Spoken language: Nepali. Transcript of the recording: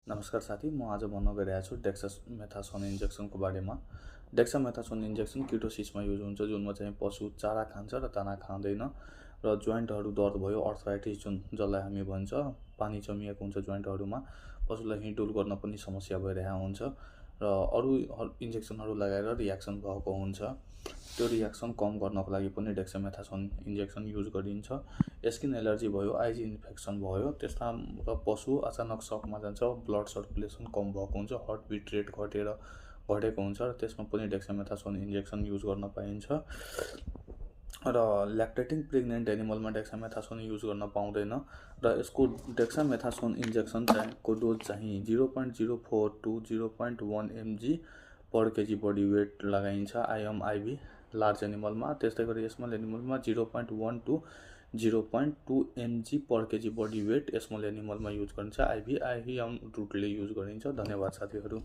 नमस्कार साथी, म आज भन्न गइरहेको छु डेक्सामेथासोन इन्जेक्सनको बारेमा। डेक्सामेथासोन इन्जेक्सन किटोसिसमा युज हुन्छ, जुनमा चाहिँ पशु चारा खान्छ र दाना खाँदैन र जोइन्टहरू दर्द भयो, अर्थराइटिस जसलाई हामी भन्छ, पानी जमिएको हुन्छ जोइन्टहरूमा, पशुलाई हिँडडुल गर्न पनि समस्या भइरहेको हुन्छ र अरू इन्जेक्सनहरू लगाएर रियाक्सन भएको हुन्छ। त्यो रियाक्सन कम गर्नको लागि पनि डेक्सामेथासोन इन्जेक्सन युज गरिन्छ। स्किन एलर्जी भयो, आइज इन्फेक्सन भयो, त्यस्ता पशु अचानक सकमा जान्छ, ब्लड सर्कुलेसन कम भएको हुन्छ, हार्ट बिट रेट घटेको हुन्छ र त्यसमा पनि डेक्सामेथासोन इन्जेक्सन युज गर्न पाइन्छ। र ल्याक्टेटिङ प्रेग्नेन्ट एनिमलमा डेक्सामेथासोन युज गर्न पाउँदैन र यसको डेक्सामेथासोन इन्जेक्सन को डोज चाहिँ 0.04 to 0.1 mg per KG body weight लगाइन्छ आइएमआइभी लार्ज एनिमलमा। त्यस्तै गरी स्मल एनिमलमा 0.1 to 0.2 mg per KG body weight small एनिमलमा युज गरिन्छ। आइभी रूटले युज गरिन्छ। धन्यवाद साथीहरू।